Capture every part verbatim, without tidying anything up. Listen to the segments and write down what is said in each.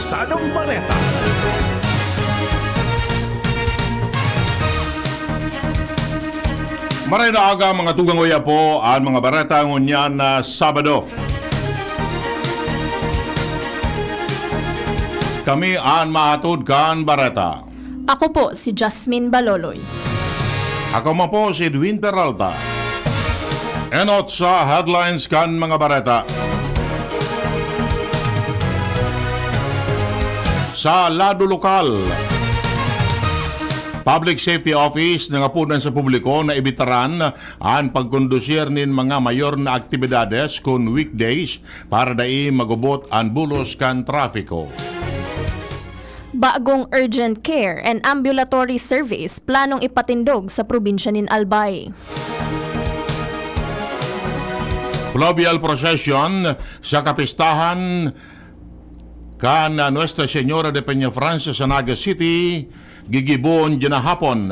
Sadong Bareta. Maray na aga, mga tugang, uya po, an mga bareta ngunyan na Sabado. Kami an mahatod kan bareta. Ako po si Jasmine Baloloy. Ako man po si Edwin Peralta. Enot sa headlines kan mga bareta. Sa lado lokal, Public Safety Office nangapodan sa publiko na ibitaran an pagkondusir nin mga mayor na aktibidades kun weekdays para dai magubot an bulos kan trapiko. Bagong urgent care and ambulatory service planong ipatindog sa probinsya nin Albay. Fluvial procession sa kapistahan kan Nuestra Señora de Peñafrancia sa Naga City, gigibohon dyan na hapon.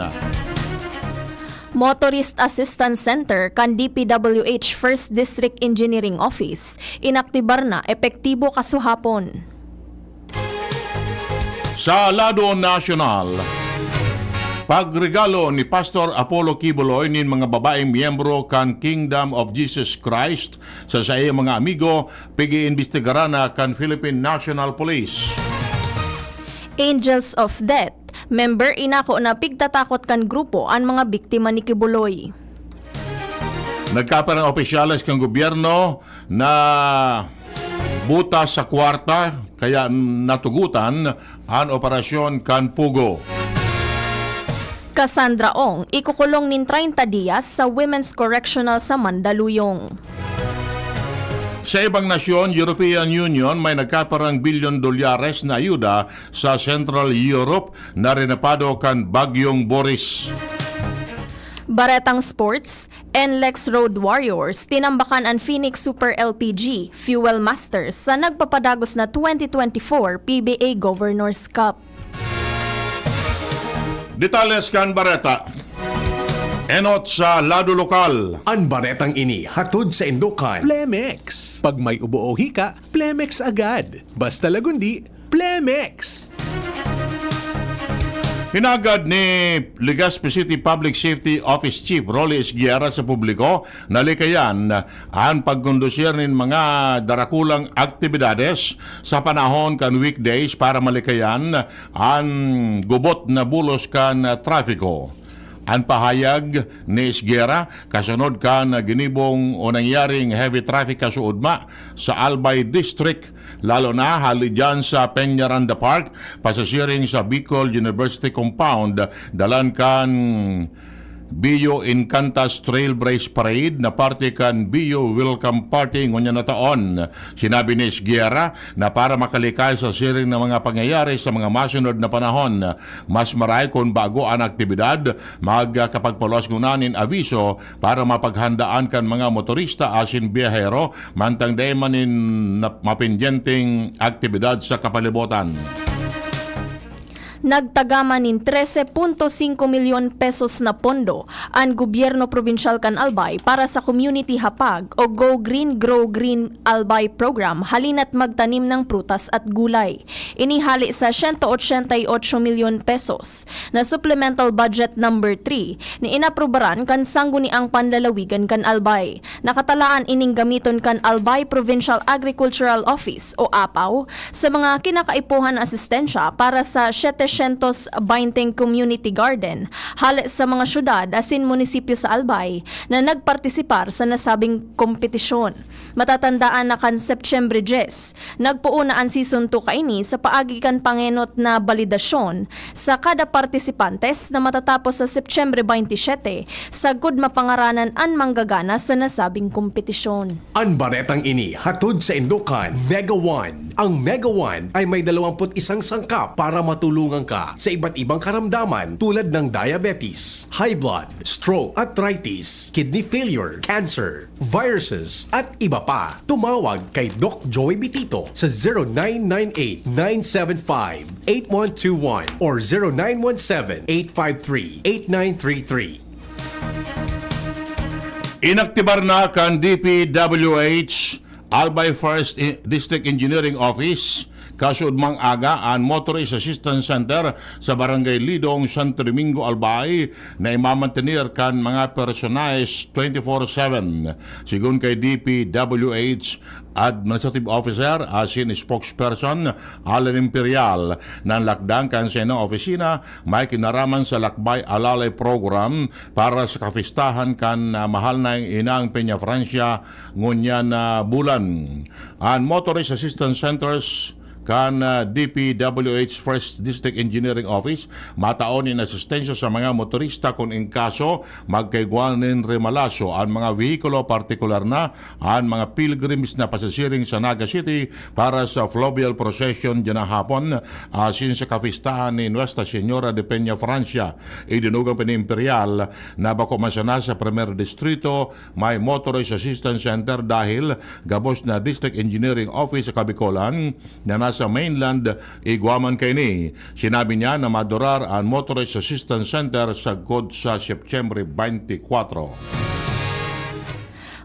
Motorist Assistance Center kan D P W H First District Engineering Office, inaktibar na, epektibo kasuhapon. Sa lado nasyonal, pagregalo ni Pastor Apollo Quiboloy nin mga babaeng miyembro kan Kingdom of Jesus Christ sa saiyang mga amigo, pig-iimbestigaran na kan Philippine National Police. Angels of Death, member inako na pigtatakot kan grupo an mga biktima ni Quiboloy. Nagkaparang opisyales kan gobyerno na butas sa kwarta, kaya natugutan an operasyon kan Pugo. Cassandra Ong, ikukulong nin treinta dias sa Women's Correctional sa Mandaluyong. Sa ibang nasyon, European Union, may nagkaparang bilyon dolyares na ayuda sa Central Europe na rinapado kan Bagyong Boris. Baretang sports, N L E X Road Warriors, tinambakan an Phoenix Super L P G, Fuel Masters, sa nagpapadagos na twenty twenty-four P B A Governor's Cup. Detalles kan bareta. Enot sa lado lokal. An baretang ini hatod saindo kan Plemex. Pag may ubo o hika, Plemex agad. Basta Lagundi, Plemex. Hinagad ni Legazpi City Public Safety Office Chief Rolly Esguerra sa publiko na likayan an pagkondusir nin mga darakulang aktibidades sa panahon kan weekdays para malikayan an gubot na bulos kan trapiko. An pahayag ni Esguerra kasunod kan ginibong o nangyaring heavy traffic kasuodma sa Albay District, lalo na hali dyan sa Peñaranda Park, pasasiring sa Bicol University Compound, dalan kan Bio Encantas Trailblaze Parade na parte kan Bio Welcome Party ngunyan na taon. Sinabi ni Esguerra na para makalikay sa siring na mga pangyayari sa mga masunod na panahon, mas maray kun bago an aktibidad, magkapagpaluwas nguna nin abiso para mapaghandaan kan mga motorista asin biyahero, mantang dai man nin nap-, mapendyenteng aktibidad sa kapalibutan. Nagtagaman nin trese punto singko milyon pesos na pondo an gobyerno probinsyal kan Albay para sa Community Hapag o Go Green, Grow Green Albay Program, halina't magtanim ng prutas at gulay. Ini hali sa siyento otsenta y otso milyon pesos na Supplemental Budget Number three na inaprubaran kan Sangguniang Panlalawigan kan Albay. Nakatalaan ining gamiton kan Albay Provincial Agricultural Office o APAO sa mga kinakaipuhan na asistensya para sa setecientos baynte community garden hale sa mga syudad asin munisipyo sa Albay na nagpartisipar sa nasabing kompetisyon. Matatandaan na kan Setyembre dyes, nagpoon na an Season two kaini sa paagi kan pangenot na balidasyon sa kada partisipantes na matatapos sa Setyembre baynte siyete, sagkod mapangaranan an manggagana sa nasabing kompetisyon. An baretang ini hatod saindo kan Mega One. Ang Mega One ay may dalawampu't isang sangkap para matulungan ka sa iba't ibang karamdaman tulad ng diabetes, high blood, stroke, arthritis, kidney failure, cancer, viruses, at iba pa. Tumawag kay Doc Joey Bitito sa zero nine nine eight, nine seven five, eight one two one or zero nine one seven, eight five three, eight nine three three. Inaktibar na kan D P W H Albay First I-, District Engineering Office Kasuodmang aga, an Motorist Assistance Center sa Barangay Lidong, Santo Domingo, Albay, na imamantener kan mga personahe twenty-four seven. Sigon kay D P W H Administrative Officer asin Spokesperson Allen Imperial, nan lakdang kan sainong opisina may kinaraman sa Lakbay Alalay Program para sa kapistahan kan, ah, mahal na inang Peña Francia ngunyan na bulan. An Motorist Assistance Centers kan, ah, D P W H First District Engineering Office matao nin asistensya sa mga motorista kun in kaso magkaigwa nin remalaso an mga vehikulo, partikular na an mga pilgrims na pasasiring sa Naga City para sa fluvial procession diyan na hapon, asin sa kapistahan ni Nuestra Señora de Peña Francia. Idinugang pa ni Imperial na bako man sana sa Primer Distrito may Motorized Assistance Center dahil gabos na District Engineering Office sa Kabikolan na nasa mainland, igwa man kaini. Sinabi niya na madurar an Motorized Assistance Center sagkod sa Setyembre twenty-four.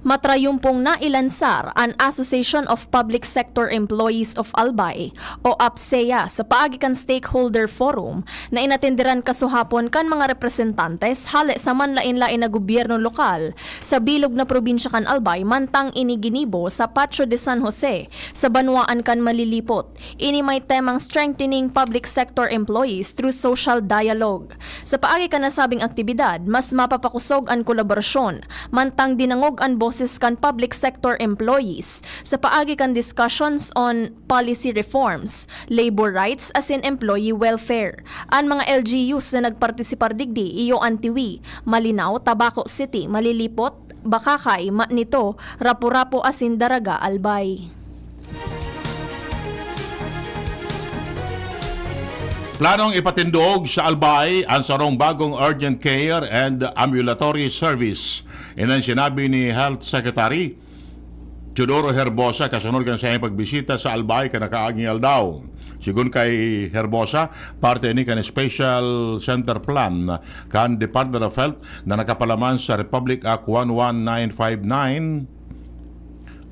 Matrayumpong nailansar an Association of Public Sector Employees of Albay o APSEA sa paagi kan Stakeholder Forum na inatenderan kasuhapon kan mga representantes hale sa manlaen-laen na gobyerno lokal sa bilog na probinsya kan Albay, mantang ini ginibo sa Patio de San Jose, sa banwaan kan Malilipot. Ini may temang Strengthening Public Sector Employees Through Social Dialogue. Sa paagi kan nasabing aktibidad, mas mapapakosog an kolaborasyon, mantang dinangog an boses kan public sector employees sa paagi kan discussions on policy reforms, labor rights asin employee welfare. An mga L G Us na nagpartisipar digdi iyo an Tiwi, Malinao, Tabaco City, Malilipot, Bacacay, Manito, Rapu-Rapu asin Daraga, Albay. Planong ipatindog sa Albay an sarong bagong urgent care and ambulatory service. Iyan an sinabi ni Health Secretary Teodoro Herbosa kasunod kan saiyang pagbisita sa Albay kan nakaaging aldaw. Sigon kay Herbosa, parte ini kan Special Center Plan kan Department of Health na nakapalaman sa Republic Act one one nine five nine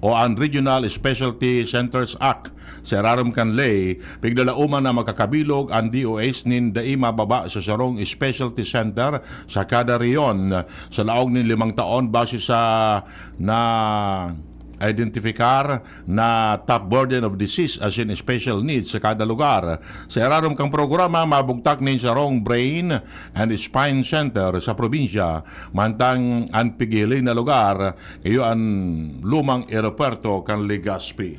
o an Regional Specialty Centers Act. Sa irarom kan ley, piglalauman na magkakabilog an D O H nin dai mababa sa sarong specialty center sa kada rehiyon sa laog nin limang taon base sa na identifikar na top burden of disease asin special needs sa kada lugar. Sa irarom kan programa, mabugtak nin sarong brain and spine center sa probinsya, mantang an pighiling na lugar iyo an lumang eropuerto kan Legazpi.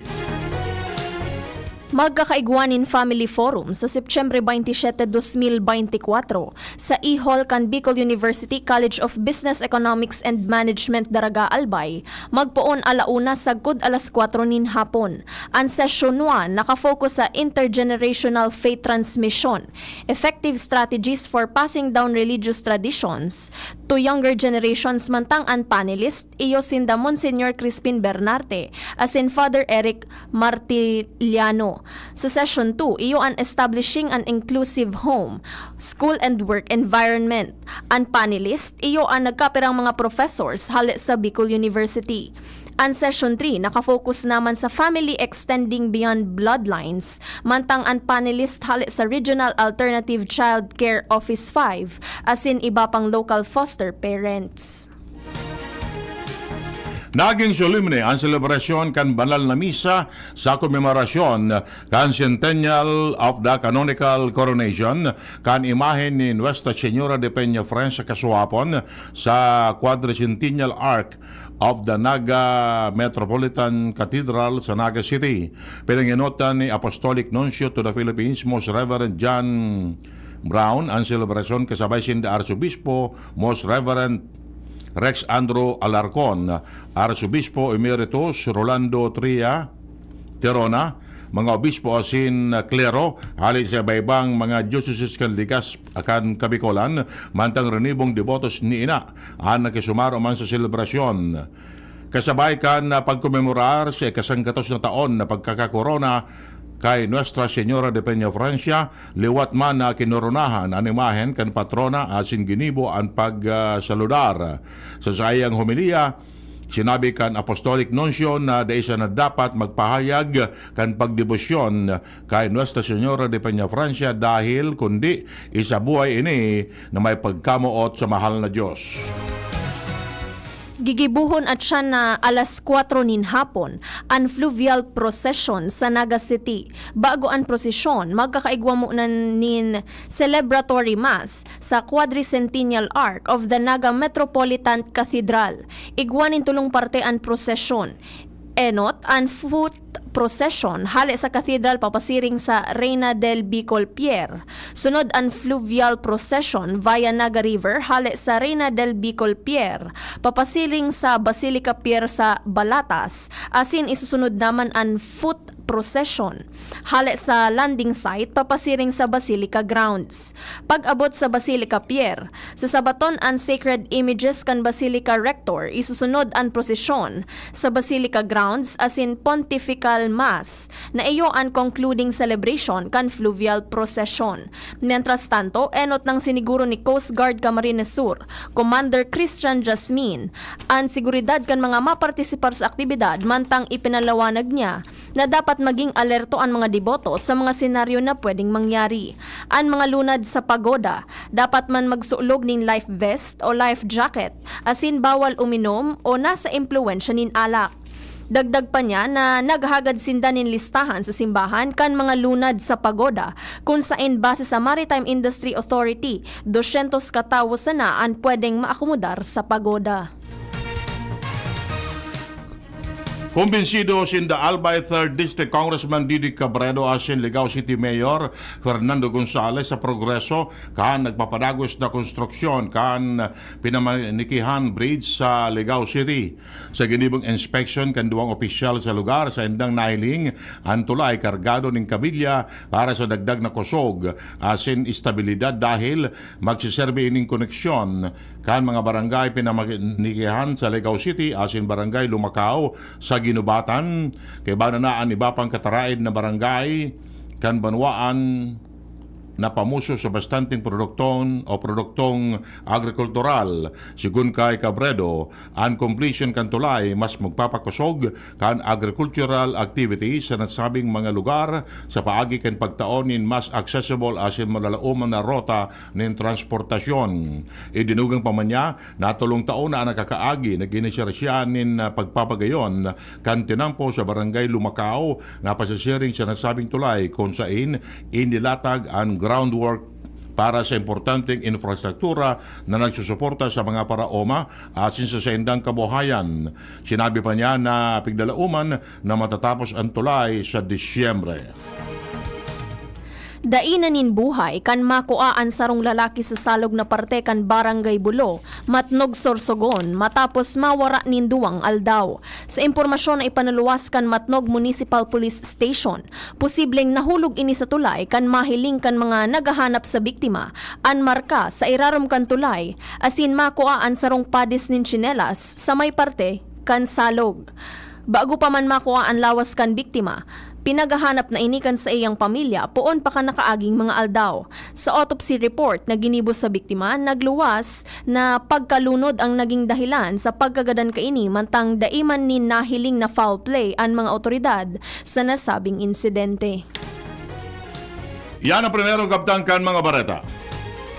Magkakaigwa nin Family Forum sa Setyembre twenty-seven, dos mil beintikwatro, sa E-Hall kan Bicol University College of Business, Economics and Management, Daraga, Albay, magpoon ala una sagkod alas kwatro nin hapon. An sesyon one nakafocus sa intergenerational faith transmission, effective strategies for passing down religious traditions to younger generations, mantang an panelist iyo sinda Monsignor Crispin Bernarte asin Father Eric Martiliano. Sa session two, iyo an Establishing an Inclusive Home, School and Work Environment. An panelist, iyo an nagkapirang mga professors hale sa Bicol University. An session three nakafocus naman sa family extending beyond bloodlines, mantang an panelist hale sa Regional Alternative Child Care Office five asin iba pang local foster parents. Naging solemne an selebrasyon kan banal na misa sa komemorasyon kan Centennial of the Canonical Coronation kan imahen ni Nuestra Señora de Peñafrancia kasuhapon sa Quadricentennial Arch of the Naga Metropolitan Cathedral sa Naga City. Pinangenotan ni Apostolic Nuncio to the Philippines, Most Reverend John Brown, an selebrasyon kasabay sinda Arsobispo Most Reverend Rex Andro Alarcon, Arsobispo Emeritus Rolando Tria Terona, mga obispo asin klero hale sa iba-ibang mga dioceses kan Legazpi asin Kabikolan, mantang rinibong debotos ni Ina an nakisumaro man sa selebrasyon. Kasabay kan pagkomemorar sa ikasanggatos na taon na pagkakakorona kay Nuestra Señora de Peñafrancia, liwat man na kinoronahan an imahen kan patrona asin ginibo an pagsaludar. Sa saiyang homilya, Sinabi kan Apostolic Nuncio na dai siya na dapat magpahayag kan pagdebosyon kay Nuestra Señora de Peñafrancia dahil kundi isabuhay ini na may pagkamoot sa mahal na Diyos. Gigibohon at siya na alas kwatro nin hapon an fluvial procession sa Naga City. Bago an prosesyon, magkakaigwa mo na nin celebratory mass sa Quadricentennial Arch of the Naga Metropolitan Cathedral. Igwa nin tulong parte an prosesyon. Enot an foot procession hale sa cathedral papasiring sa Reina del Bicol Pier. Sunod an fluvial procession via Naga River hale sa Reina del Bicol Pier papasiring sa Basilica Pier sa Balatas, asin isusunod naman an foot procession hale sa landing site papasiring sa Basilica grounds. Pag-abot sa Basilica Pier, sasabaton an sacred images kan Basilica Rector, isusunod an prosesyon sa Basilica grounds asin pontifical mass na iyo an concluding celebration kan fluvial procession. Mientras tanto, enot nang siniguro ni Coast Guard Camarines Sur, Commander Christian Jasmin, an seguridad kan mga mapartisipar sa aktibidad mantang ipinalawanag niya na dapat maging alerto an mga deboto sa mga senaryo na pwedeng mangyari. An mga lunad sa pagoda dapat man magsulog nin life vest o life jacket, asin bawal uminom o nasa impluwensya nin alak. Dagdag pa niya na naghagad sinda nin listahan sa simbahan kan mga lunad sa pagoda, kun saen base sa Maritime Industry Authority, dosyentos katawo sana an pwedeng maakomodar sa pagoda. Kumbinsido sinda Albay Third District Congressman Didi Cabredo asin Ligao City Mayor Fernando Gonzales sa progreso kan nagpapadagos na konstruksyon kan pinamanikihan bridge sa Ligao City. Sa ginibong inspection kan duwang opisyal sa lugar, saindang nahiling an tulay kargado nin kabilya para sa dagdag na kusog asin estabilidad dahil magsiserbi ining koneksyon kan mga barangay pinamanikihan sa Ligao City asin Barangay Lumacao sa Guinobatan. Kaiba na an iba pang kataraed na barangay kan banwaan na pamuso sa bastanteng produktong o produktong agrikultural. Sigun kay Cabredo, an completion kan tulay mas magpapakosog kan agricultural activities sa nasabing mga lugar sa paagi kan pagtao nin mas accessible asin malalaoman na rota nin transportasyon. Idinugang pa man niya na tolong taon na an nakakaagi nag-inisyar siya nin ah, pagpapagayon kan tinampo sa Barangay Lumacao na pasisiring sa nasabing tulay kun sain inilatag an groundwork para sa importanteng infrastruktura na nagsusuporta sa mga paraoma asin sa saindang kabuhayan. Sinabi pa niya na piglalauman na matatapos an tulay sa Disyembre. Dai na nin buhay kan makua an sarong lalaki sa salog na parte kan Barangay Bulo, Matnog, Sorsogon, matapos mawara nin duwang aldaw. Sa impormasyon na ipanaluwas kan Matnog Municipal Police Station, posibleng nahulog ini sa tulay kan mahiling kan mga naghahanap sa biktima an marka sa irarom kan tulay, asin makua an sarong padis nin tsinelas sa may parte kan salog. Bago pa man makua an lawas kan biktima, pinaghahanap na ini kan saiyang pamilya poon pa kan nakaaging mga aldaw. Sa autopsy report na ginibo sa biktima, nagluwas na pagkalunod ang naging dahilan sa pagkagadan kaini, mantang dai man nin nahiling na foul play an mga awtoridad sa nasabing insidente. Yan ang primerong kabtang kan mga bareta.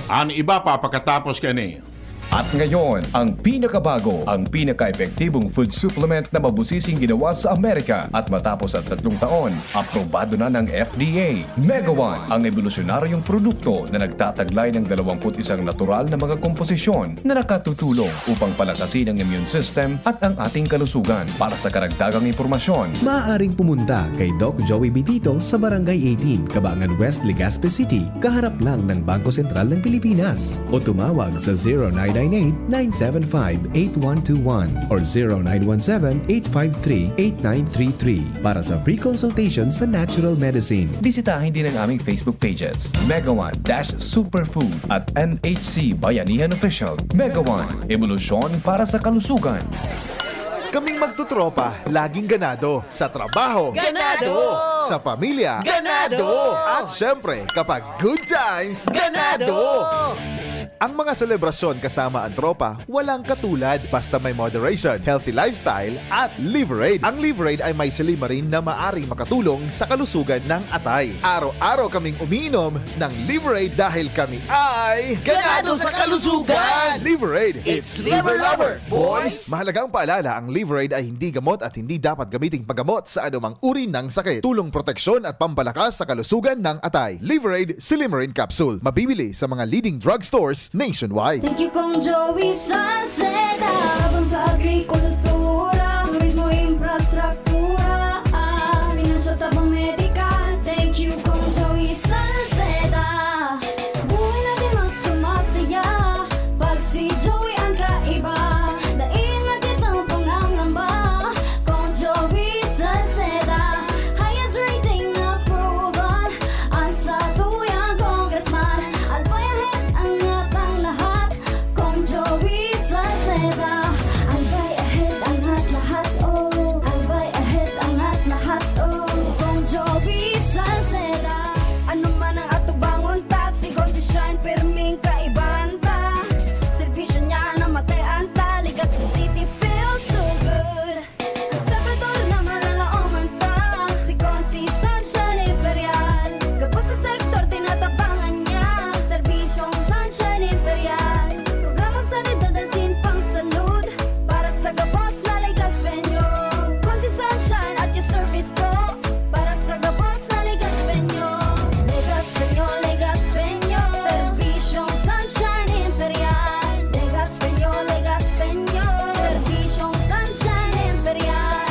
An iba pa pakatapos kaini. At ngayon, ang pinakabago, ang pinaka-epektibong food supplement na mabusising ginawa sa Amerika. At matapos ang tatlong taon, aprobado na ng F D A. Mega One, ang ebolusyonaryong produkto na nagtataglay ng dalawampu't isang natural na mga komposisyon na nakatutulong upang palakasin ang immune system at ang ating kalusugan. Para sa karagdagang impormasyon, Maaaring pumunta kay Doc Joey Bitito sa Barangay eighteen, Cabangan West, Legazpi City, kaharap lang ng Bangko Sentral ng Pilipinas. O tumawag sa zero nine nine eight, nine seven five, eight one two one or zero nine one seven, eight five three, eight nine three three para sa free consultation sa natural medicine. Bisitahin din ang aming Facebook pages, Mega One dash Superfood at M H C Bayanihan Official. Mega One, ebolusyon para sa kalusugan. Kaming magtotropa, laging ganado. Sa trabaho, Ganado! Sa pamilya, Ganado! At syempre, kapag good times, Ganado! Ang mga selebrasyon kasama ang tropa, walang katulad basta may moderation, healthy lifestyle, at Liverade. Ang Liverade ay may silymarin na maaring makatulong sa kalusugan ng atay. Araw-araw kaming umiinom ng Liverade dahil kami ay ganado sa kalusugan! Liverade, it's Liver Lover, boys! Mahalagang paalala, ang Liverade ay hindi gamot at hindi dapat gamiting paggamot sa anumang uri ng sakit. Tulong proteksyon at pampalakas sa kalusugan ng atay. Liverade Silymarin Capsule. Mabibili sa mga leading drugstores nationwide. Thank you, Kong Joey Salceda. Tabang sa agrikultura, turismo, infrastruktura, ah, financial tabang medikal. Thank you, Kong Joey Salceda. Buhay natin mas sumasaya pag si Joey ang kaiba. Dai na kitang pangangamba, Kong Joey Salceda. Highest rating na proven, ang satuyang congressman. Albay ahead, angat ang lahat, Kong Joey Salceda. Albay ahead, angat lahat, oh. Albay ahead, angat lahat, oh. Kong Joey Salceda. Ano man ang atubangon ta, si Kong si Shine, pirming kaibahan ta. Serbisyo niya na matayan ta, Legazpi City feels so good. Ang Salvador na malalaoman ta, si Kong si Sunshine Imperial. Gabos sa sektor, tinatabangan niya, serbisyong Sunshine Imperial. Programang sanidad asin pangsalud, para sa gabos na Legazpeño. Kong si Sunshine at your service po, para sa gabos na Legazpeño. Legazpeño, Legazpeño, serbisyong Sunshine Imperial. Legazpeño, Legazpeño, serbisyong Sunshine Imperial.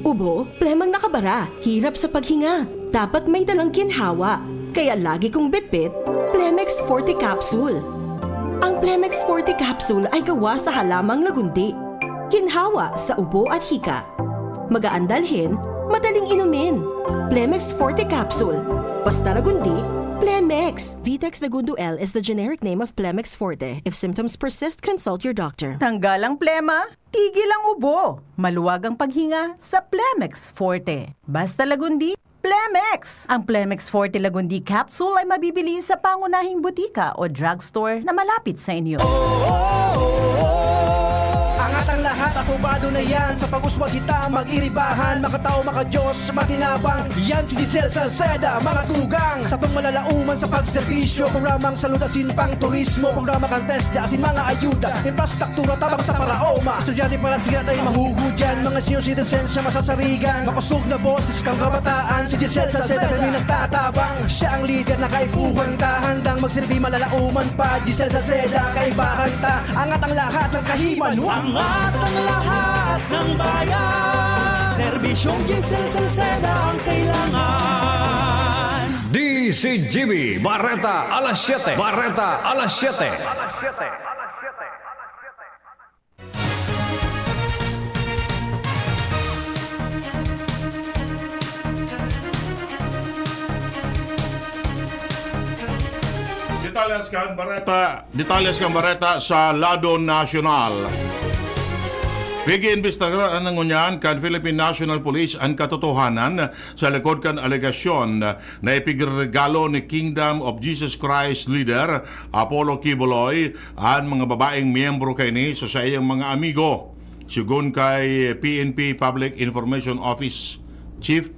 Ubo, plemang nakabara, hirap sa paghinga. Dapat may dalang ginhawa. Kaya lagi kong bitbit, Plemex Forte Capsule. Ang Plemex Forte Capsule ay gawa sa halamang lagundi. Ginhawa sa ubo at hika. Magaan dalhin, madaling inumin. Plemex Forte Capsule. Basta lagundi, Plemex. Vitex Lagundo L is the generic name of Plemex Forte. If symptoms persist, consult your doctor. Tanggal ang plema, tigil ang ubo. Maluwag ang paghinga sa Plemex Forte. Basta lagundi, Plemex! Ang Plemex Forte Lagundi Capsule ay mabibili sa pangunahing butika o drugstore na malapit sa inyo. Angat ang lahat, aprobado na yan. Sa pag-uswag kita, mag-iribahan, makatao, makadiyos, matinabang. Yan si Giselle Salceda, mga tugang. Sa pangmalalauman sa pagserbisyo, programang salud asin pang turismo, programa kan TESDA asin mga ayuda, infrastruktura tabang sa paraoma, estudyante para siya na mahuhudyan, mga senior citizens siya masasarigan, makosog na boses kang kabataan, si Giselle Salceda kami nagtatabang, siya ang lider na kaipuhan ta, handang magsilbi malalauman pa, Giselle Salceda, kaibahan ta, angat ang lahat ng kahiman. Angat ang lahat ng bayan, serbisyong Giselle Salceda ang kailangan. D C G B, Bareta alas siyete. Bareta alas siyete. Detalles kan Bareta, detalles kan Bareta sa lado nasyonal. Pig-iimbestigaran ngunyan kan Philippine National Police an katotohanan sa likod kan alegasyon na ipigregalo ni Kingdom of Jesus Christ leader Apollo Quiboloy an mga babaeng miyembro kaini sa saiyang mga amigo. Segun kay P N P Public Information Office Chief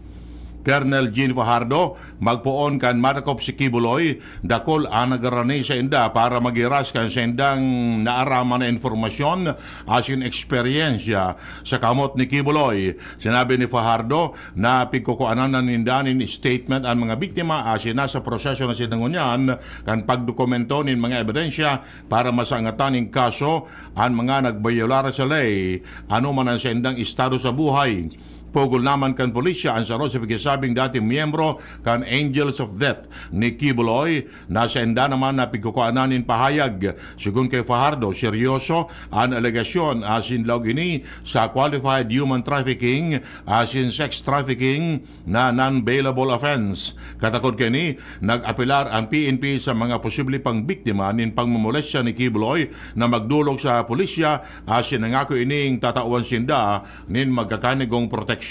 Colonel Jean Fajardo, magpoon kan madakop si Quiboloy, dakul an nagarani sainda para maghiras kan saindang naaraman na impormasyon asin eksperyensya sa kamot ni Quiboloy. Sinabi ni Fajardo na pigkukuanan na ninda nin statement an mga biktima asin nasa proseso na sinda ngunyan kan pagdokumento nin mga ebidensya para masangatan nin kaso an mga nagbayolar sa ley, ano man an saindang estado sa buhay. Pugol naman kan pulisya an saro sa pigsasabing dating miyembro kan Angels of Death ni Quiboloy na sainda naman na pigkukuanan nin pahayag. Segun kay Fajardo, seryoso an alegasyon asin laog ini sa qualified human trafficking asin sex trafficking na non-bailable offense. Katakod kaini, nag-apelar an P N P sa mga posible pang biktima nin pagmomolestya ni Quiboloy na magdolok sa pulisya asin nangako ining tatawan sinda nin magkakanigong proteksyon.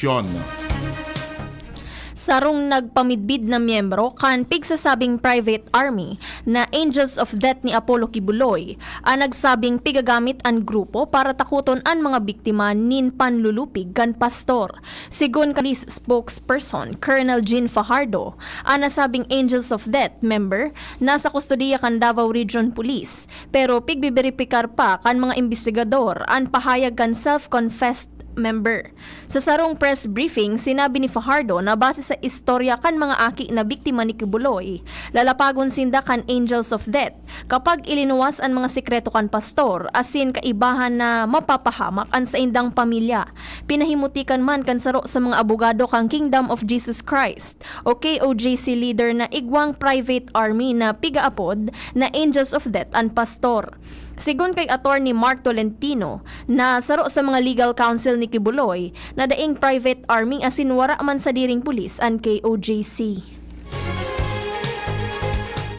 Sarong nagpamidbid na miyembro kan pigsasabing private army na Angels of Death ni Apollo Kibuloy an nagsabing pigagamit an grupo para takoton an mga biktima nin panlulupig kan pastor. Sigon kan police spokesperson Colonel Jean Fajardo, an nasabing Angels of Death member nasa kustodiya kan Davao Region Police, pero pigbiberipikar pa kan mga imbestigador an pahayag kan self-confessed member. Sa sarong press briefing, sinabi ni Fajardo na base sa istorya kan mga aki na biktima ni Kibuloy, lalapagon sinda kan Angels of Death kapag ilinuwas an mga sekreto kan pastor asin kaibahan na mapapahamak an saindang pamilya. Pinahimutikan man kan saro sa mga abogado kan Kingdom of Jesus Christ o K O J C leader na igwang private army na pigaapod na Angels of Death an pastor. Sigon kay Attorney Mark Tolentino, na saro sa mga legal counsel ni Kibuloy, na daing private army asin wara man sadiring pulis an K O J C.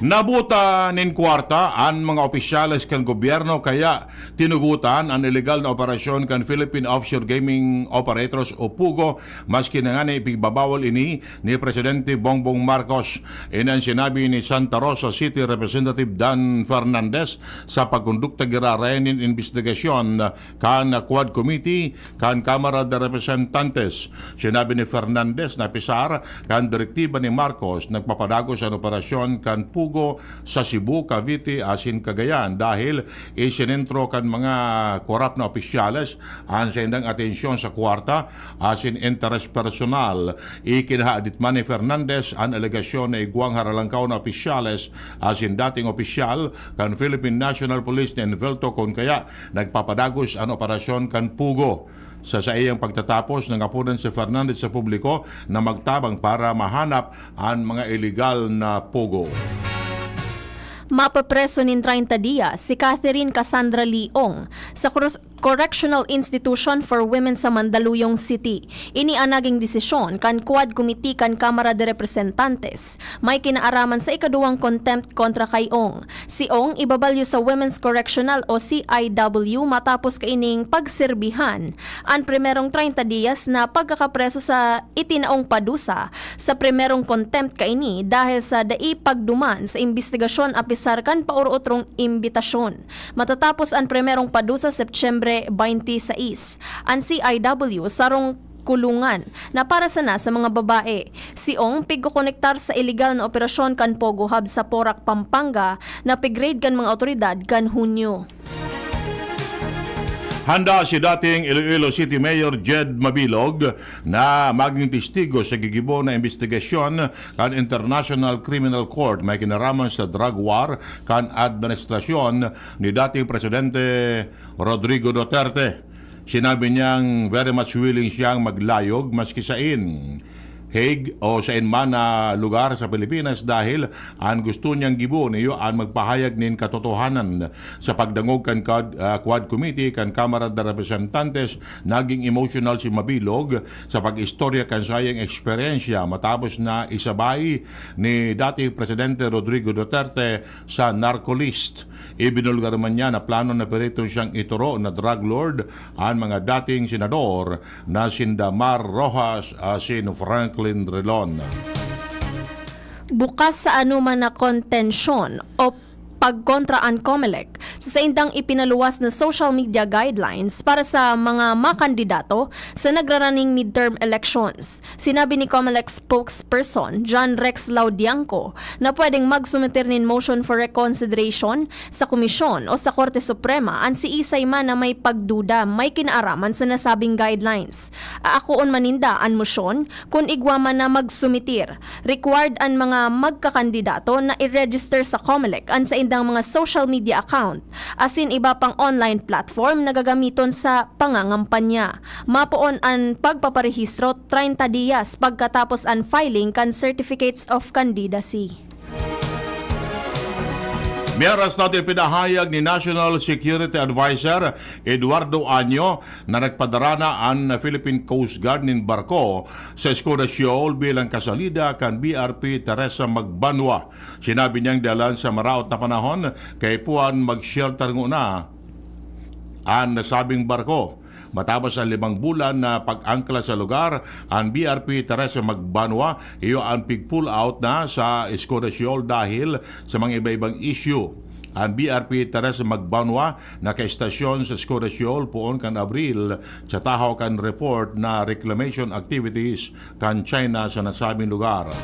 Nabuta nin kwarta an mga opisyales kan gobyerno, kaya tinugotan an ilegal na operasyon kan Philippine Offshore Gaming Operators o POGO, maski na ngani ipigbabawal ini ni Presidente Bongbong Marcos. Ini an sinabi ni Santa Rosa City Representative Dan Fernandez sa pagkondukta giraray nin imbestigasyon kan Quad Committee kan Kamara de Representantes. Sinabi ni Fernandez na pisar kan direktiba ni Marcos, nagpapadagos an operasyon kan POGO sa Cebu, Cavite asin Cagayan dahil isinentro kan mga korap na opisyales an saindang atensyon sa kwarta asin interes personal. Ikinahadit man ni Fernandez an alegasyon na igwang haralangkaw na opisyales asin dating opisyal kan Philippine National Police na envelto, kun kaya nagpapadagos an operasyon kan POGO. Sa saiyang pagtatapos, nangaponan si Fernandez sa publiko na magtabang para mahanap an mga iligal na POGO. Mapapreso nin treinta dias si Catherine Cassandra Lee Ong sa Cor-, Correctional Institution for Women sa Mandaluyong City. Ini an naging desisyon kan Quad Committee kan Kamara de Representantes, may kinaaraman sa ikaduwang contempt kontra kay Ong. Si Ong ibabalyo sa Women's Correctional o C I W matapos kaining pagserbihan an primerong treinta dias na pagkakapreso sa itinaong padusa sa primerong contempt kaini dahil sa dai pagduman sa imbestigasyon apisar kan paorotrong imbitasyon. Matatapos an primerong padusa Setyembre twenty-six. An C I W sarong kulungan na para sana sa mga babae. Si Ong pigkokonektar sa ilegal na operasyon kan POGO Hub sa Porac, Pampanga, na pig-raid kan mga awtoridad kan Hunyo. Handa si dating Iloilo City Mayor Jed Mabilog na maging testigo sa gigibo na imbestigasyon kan International Criminal Court may kinaraman sa drug war kan administrasyon ni dating Presidente Rodrigo Duterte. Sinabi niyang very much willing siyang maglayog maski sain Hague o sain man na lugar sa Pilipinas dahil an gusto niyang gibo niyo an magpahayag nin katotohanan. Sa pagdangog kan Quad, ah, Quad Committee kan Kamara de Representantes, naging emotional si Mabilog sa pag-istorya kan saiyang eksperyensya matapos na isabay ni dating Presidente Rodrigo Duterte sa narco list. Ibinulgar man niya na plano na pirito siyang ituro na drug lord an mga dating senador na sinda Mar Roxas asin Franklin Drilon. Bukas sa anoman na kontensyon o pagkontra an Comelec sa saindang ipinaluwas na social media guidelines para sa mga makandidato sa nagraraning midterm elections. Sinabi ni Comelec spokesperson John Rex Laudianco na pwedeng magsumeter nin motion for reconsideration sa komisyon o sa Korte Suprema an siisay man na may pagduda may kinaaraman sa nasabing guidelines. Aakoon man ninda an mosyon kun igwa man na magsumitir. Required an mga magkakandidato na i-register sa Comelec an saindang mga social media account asin iba pang online platform na gagamiton sa pangangampanya. Mapoon an pagpaparehistro treinta dias pagkatapos an filing kan Certificates of Candidacy. Miyaras nato ipinahayag ni National Security Advisor Eduardo Año na nagpadara na an Philippine Coast Guard nin barko sa Escudo Shoal bilang kasalida kan B R P Teresa Magbanua. Sinabi niyang dalan sa maraot na panahon, kaipuhan mag-shelter nguna an nasabing barko. Matapos ang limang bulan na pag-angkla sa lugar, ang B R P Teresa Magbanwa iyo ang pig-pull out na sa Escudasiol dahil sa mga iba-ibang issue. Ang B R P Teresa Magbanwa nakaestasyon sa Escudasiol poon kan Abril sa tahaw kan report na reclamation activities kan China sa nasabing lugar.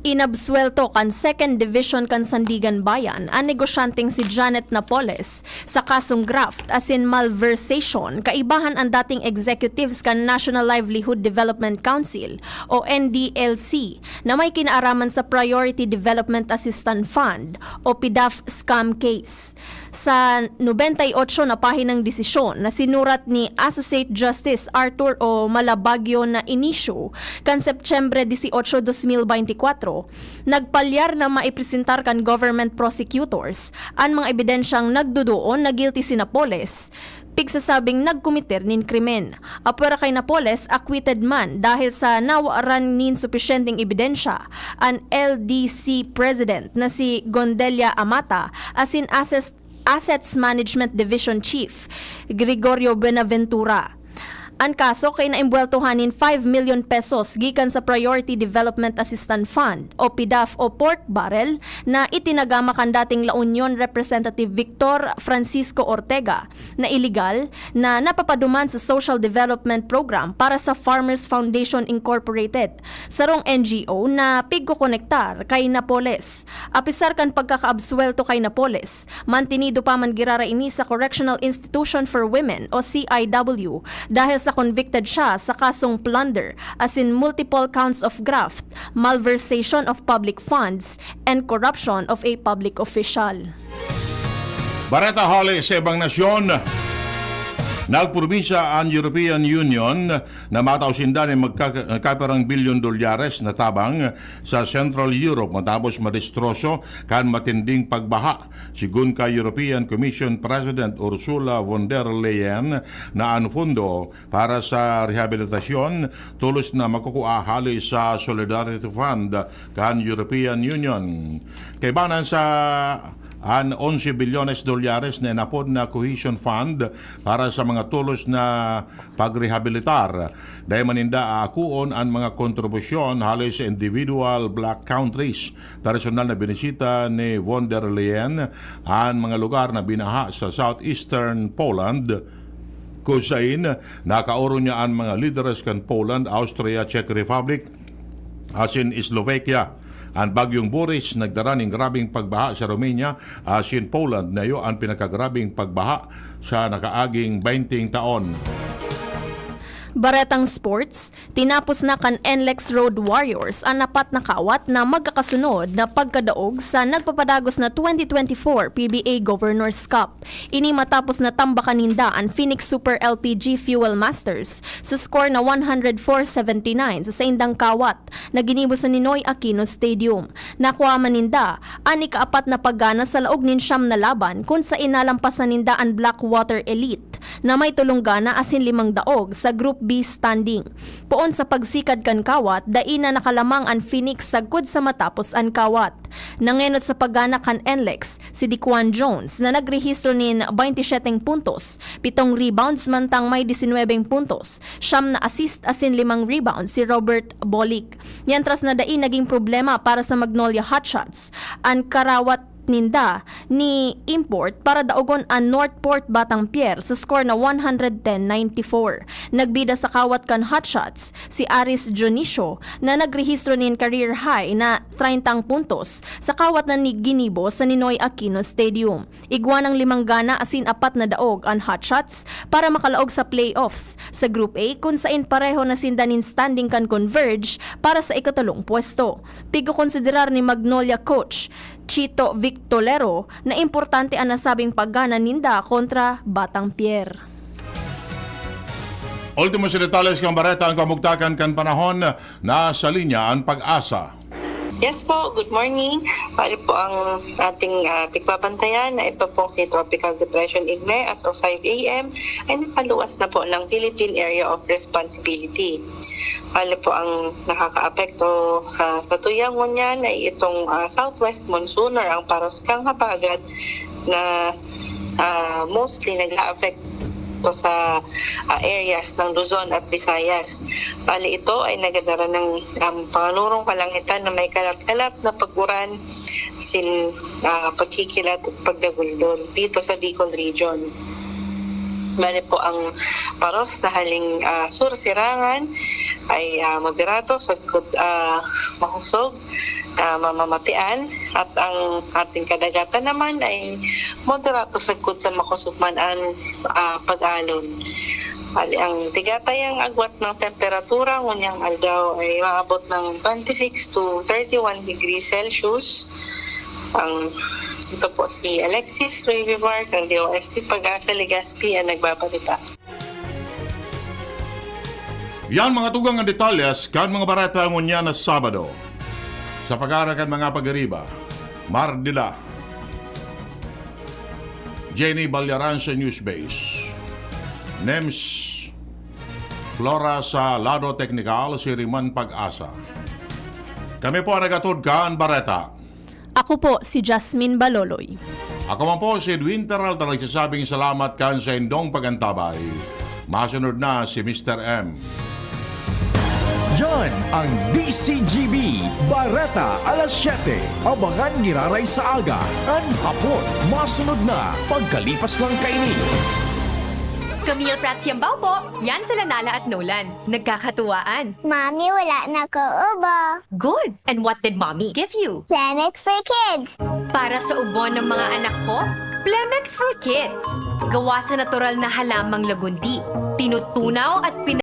Inabsuwelto kan Second Division kan Sandiganbayan an negosyanteng si Janet Napoles sa kasong graft asin malversation kaibahan an dating executives kan National Livelihood Development Council o N D L C na may kinaaraman sa Priority Development Assistance Fund o PDAF scam case. Sa nobenta y otso na pahinang desisyon na sinurat ni Associate Justice Arthur O. Malabagyo na inisyu kan Setyembre dieciocho, dos mil beintikwatro, nagpalyar na maipresentar kan government prosecutors an mga ebidensyang nagduduon na guilty si Napoles, pigsasabing nagkomiter nin krimen. Apwera kay Napoles, acquitted man dahil sa nawaran nin supisyenteng ebidensya an L D C President na si Gondelia Amata asin Assets Assets Management Division Chief Gregorio Buenaventura. An kaso kay naimbweltohan nin five million pesos gikan sa Priority Development Assistance Fund o PDAF o pork barrel na itinagama kan dating La Union Representative Victor Francisco Ortega na iligal na napapaduman sa Social Development Program para sa Farmers Foundation Incorporated, sarong N G O na pigkokonektar kay Napoles. Apisar kan pagkakaabsuwelto kay Napoles, mantinido pa man girara ini sa Correctional Institution for Women o C I W dahil sa convicted siya sa kasong plunder asin multiple counts of graft, malversation of public funds, and corruption of a public official. Bareta hali sa ibang nasyon. Nagprobinsya ang European Union na matao sinda nin magka- magkapirang bilyon dolyares na tabang sa Central Europe matapos madestroso kan matinding pagbaha. Sigun ka European Commission President Ursula von der Leyen na an fondo para sa rehabilitasyon tolos na makukua hali sa Solidarity Fund kan European Union. Kaibanan sa an onse bilyones dolyares na inapod na Cohesion Fund para sa mga tolos na pagrehabilitar. Dai man ninda aakuon an mga kontribusyon hali sa individual bloc countries. Personal na binisita ni von der Leyen an mga lugar na binaha sa southeastern Poland, kung sain nakaorong niya an mga lideres kan Poland, Austria, Czech Republic, asin Slovakia. An Bagyong Boris nagdara nin grabeng pagbaha sa Romania asin Poland na iyo an pinakagrabeng pagbaha sa nakaaging baynte taon. Baretang sports, tinapos na kan N L E X Road Warriors an apat na kawat na magkakasunod na pagkadaog sa nagpapadagos na twenty twenty-four P B A Governor's Cup. Ini matapos na tambakan ninda an Phoenix Super L P G Fuel Masters sa score na one hundred four seventy-nine sa saindang kawat na ginibo sa Ninoy Aquino Stadium. Nakua man ninda an ikaapat na paggana sa laog nin siyam na laban kun sain nalampasan ninda an Blackwater Elite na may tolong gana asin limang daog sa Group B standing. Poon sa pagsikad kan kawat, dai na nakalamang an Phoenix sagkod sa matapos an kawat. Nangenot sa paggana kan N L E X si Dequan Jones na nagrehistro nin baynte syeteng puntos, pitong rebounds mantang may disinwebeng puntos, siyam na assist asin limang rebounds si Robert Bolick. Mientras na dai naging problema para sa Magnolia Hotshots an karawat ninda ni Import para daogon an Northport Batang Pier sa score na one hundred ten ninety-four. Nagbida sa kawat kan Hotshots si Aris Dionisio na nagrehistro nin career high na treintang puntos sa kawat na ni ginibo sa Ninoy Aquino Stadium. Igwa nang limang gana asin apat na daog an Hotshots para makalaog sa playoffs sa Group A, kun sain pareho na sinda nin standing kan Converge para sa ikatolong pwesto. Pigkokonsiderar ni Magnolia coach Chito Victolero na importante an nasabing paggana ninda kontra Batang Pier. Ultimo sa detalles kan bareta, ang kamugtakan kan panahon. Nasa linya an Pag-asa. Yes po, good morning. Bali po ang ating ah, pagbabantayan na ito pong si Tropical Depression Igne as of five a.m. ay nakaluwas na po ng Philippine Area of Responsibility. Bali po ang nakakaapekto sa, sa tuyang ngunyan ay itong ah, southwest monsoon or ang parusgang habagat na ah, mostly nag-a-affect sa, ah, areas ng Luzon at Visayas. Bali, ito ay nagadara ng, um, panganurong kalangitan na may kalat-kalat na pag-uran, sin, ah, pagkikilat at pagdaguldol dito sa Bicol Region. Bali po, ang paros na haling, ah, sur sirangan ay, ah, moderato sagkod, ah, mahusog, ah, mamamatian, at ang ating kadagatan naman ay moderato sagkod sa makosog man an, ah, pag-alon. Bali, ang tigatayang agwat ng temperatura ngunyan aldaw ay maabot ng twenty-six to thirty-one degrees Celsius. Ang, ito po si Alexis Revivar, ng D O S T Pag-asa Legazpi, ang nagbabalita. Yan mga tugang ang detalyes kan mga bareta ngunyan na Sabado. Sa pag-aarakan mga pagariba, Mardila, Jenny Balyarancia News Base, Nems Flora sa lado teknikal, si Riman Pag-asa. Kami po ang nagatod kan bareta. Ako po si Jasmine Baloloy. Ako man po si Edwin Peralta, nagsasabing salamat kan saindong pag-antabay. Masunod na si Mister M. Yan ang D C G B, Bareta alas siyete. Abangan giraray sa aga, an hapon. Masunod na, pagkalipas lang kaini. Camille Prats Yambao po. Yan sila Nala at Nolan. Nagkakatuwaan. Mami, wala na ko ubo. Good. And what did Mommy give you? Clemex for Kids. Para sa ubo ng mga anak ko, Plemex for Kids. Gawa sa natural na halamang lagundi. Tinutunaw at pin-